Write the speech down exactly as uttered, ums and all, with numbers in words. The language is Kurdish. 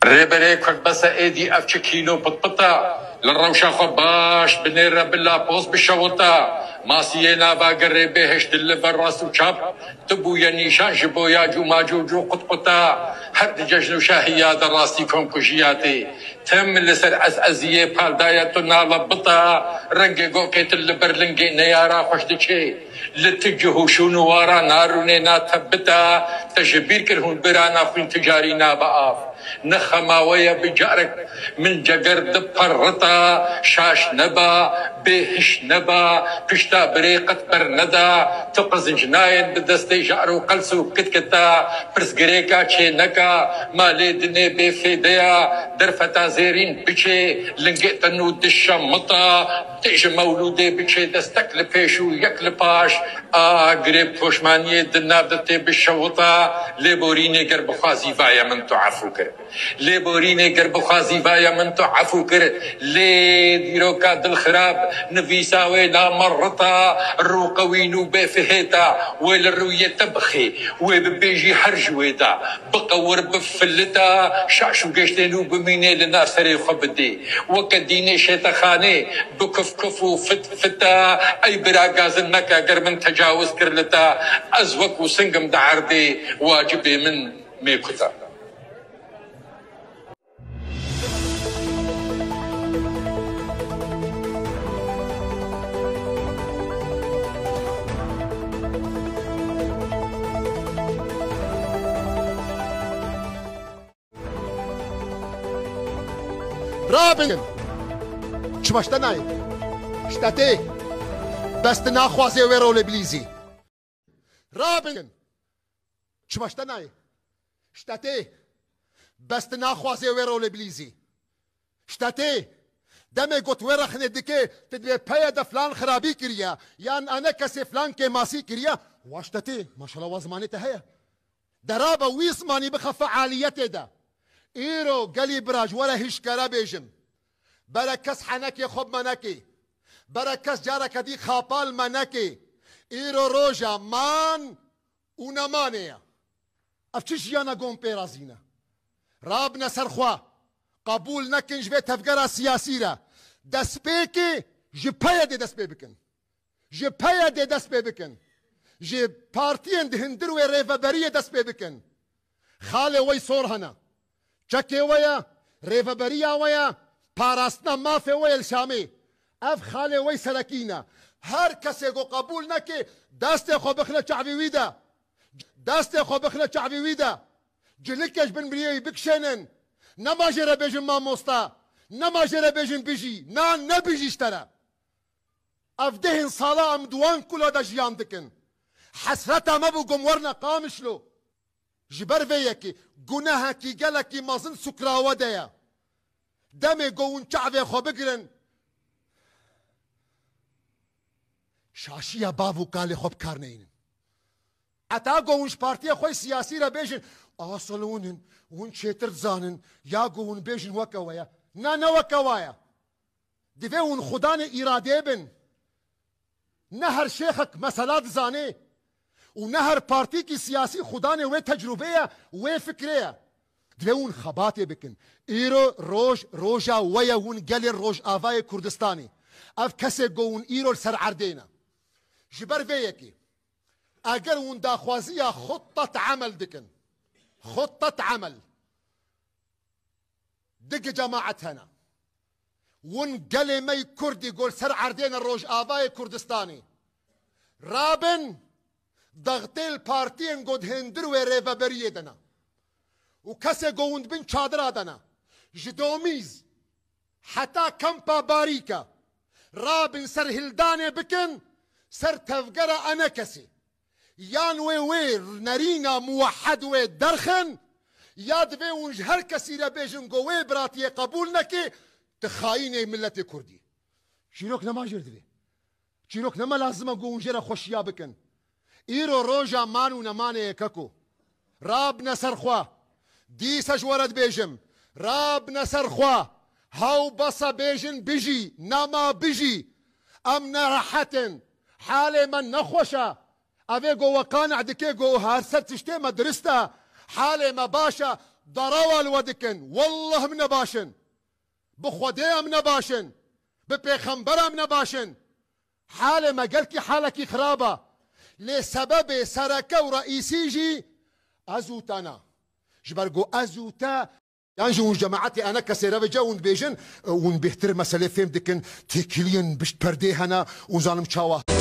Rêberê Kurd bes e êdî ev çi kîno pitpit e. Li rewşa xwe baş binêre bila poz bişewita. Masiyê nava gerê bêhişt dil li ver rast û çap. Tu bûye nîşan ji bo ya cûmacûc û qutquta. Her di cejn û şahiya de rastî komkujiya tê. Tim li ser ez eziyê pal daye tu nava bita. Rengê gokê tu li ber lingê neyara xweş diçê. Li tu cih û şûn û wara narûnê na te bita. Te ji bîr kir hûn birana xwîn tu carî naba av. Ne xema we ye bi carek min ceger diperrita, şaş neba, bêhiş neba, pişta birê qet berneda, tu qizinc nayên bi destê jar û qels û kitkita, pirsgirêka çêneka, malê dinê bêfêde ya, derfeta zêrîn biçê, lingê te nû dişemita, tê ji mewlûdê biçê destek li pêş û yek li paş, a girê poşmaniyê di nav de tê bişewita, lêborînê ger bixwazî vaye min tu efû kir. Lêborînê ger bixwazî vaye min tu efû kir, lê dîroka dilxirab, nivîsa wê namerrita, rûqewîn û bêfihêta, wê li rûyê te bixê, wê bibêjî her ji wê de, biqewir bifilita, şaş û geştên û bimînê li nav serê xwe bidê. Weke dînê şêtexanê, bi kuf kuf û fit fita, ey bira gazin meke ger min tecawiz kir li te, ez wekû singim di erdê, wacibê min mêkuta. Rabin! Çima ji te nayê? Ji te tê! Bes tu naxwazê wê rolê bilîzî. Rabin! Çima ji te nayê? Ji te tê! Bes tu naxwazê wê rolê bilîzî. Ji te tê! Demê got wê rexnê dike, tu dibê peye de filan xirabî kiriye, yan ene kesê filan kêmasî kiriye, wa ji te tê! Maşallah wa zimanê te heye. Derabe wî zimanî bixe fealiyetê de. Îro gelî biraj were hişkere bêjim. Bere kes henekê xwe bi me nekê. Bere kes careke dî xapal me nekê. Îro roja man û nemanê ye. Ev çi jiyana gom pê razî ne? Rabine ser xwe. Qebûl nekin ji vê tevgera siyasî re. Destpêkê ji peyê dê dest pê bikin. Ji peyê dê dest pê bikin. Ji partiyên di hundir wê rêveberiyê dest pê bikin. Xalê wey sor hene. Çekê we ye, rêveberiya we ye, parastina mafê we ye li Şamê. Ev xalê wey serekî ne. Her kesê ku qebûl neke, destê xwe bixine çavê wî de. Destê xwe bixine çavê wî de. Cilikê ji bin miriyê wî bikişênin. Nema jê re bêjin mamosta. Nema jê re bêjin bijî. Na ne bijî ji te re. Ev dehên sala em di wan kula de jiyan dikin. Hesreta me bû ku em werine Qamişlo. Ji ber vê yekê gunehekî gelekî mezin sukra we de ye. Demê ku hûn çavê xwe bigirin, şaşiya bav û kalê xwe bi kar neynin. Heta ku hûn ji partiya xwe siyasî re bêjin, asıl hûn in, hûn çêtir dizanin, ya ku hûn bêjin weke we ye. Na, ne weke we ye. Divê hûn xudanê îradê bin. Ne her şêxek mesela dizanê û ne her partîkî siyasî xudanê wê tecrûbê ye, wê fikrê ye. Divê hûn xebatê bikin. Îro roj, roja we ye hûn gelê Rojavayê Kurdistanê. Ev kesê ku hûn îro li ser erdê ne. Ji ber vê yekê, eger hûn daxwaziya xutet emel dikin, xutet emel, Digi cemaet hene. Win gelê me yî Kurdî ku li ser erdê ne Rojavayê Kurdistanê. Rabin, dextê li partiyên ku di hundir wê rêveberiyê de ne. Û kesê ku hûn di bin çadira de ne. Ji Domîz heta Kempa Barîke. Rabin ser hildanê bikin, ser tevgera enekesê. Yan wê wê nerîna muwehed wê derxin, ya divê hûn ji her kesî re bêjin ku wê biratiyê qebûl neke, tu xayînê miletê Kurdî. Çîrok nema jêr divê. Çîrok nema lazim e ku hûn jê re xweşiya bikin. Îro roja man û nemanê ye keko. Rabne ser xwe. Dîsa ji we re dibêjim. Rabne ser xwe. Hew bes e bêjin bijî, nema bijî. Em nerehet in. Halê me nexweş e. Ev ê ku we qane dike ku her ser tiştê me dirist e. Halê me baş e. Darawa li we dikin. Wallah em ne baş in. Bi Xwedê em ne baş in. Bi pêxembera em ne baş in. Halê me gelkî halekî xirab e. Lê sebebê sereke û reîsî jî ez û te ne. Ji ber ku ez û te yan jî hûn ji cemaetê ene kesê re ve ce hûn dibêjin, hûn bêhtir meselê fêm dikin, têkiliyên pişt perdê hene û zanim çawa.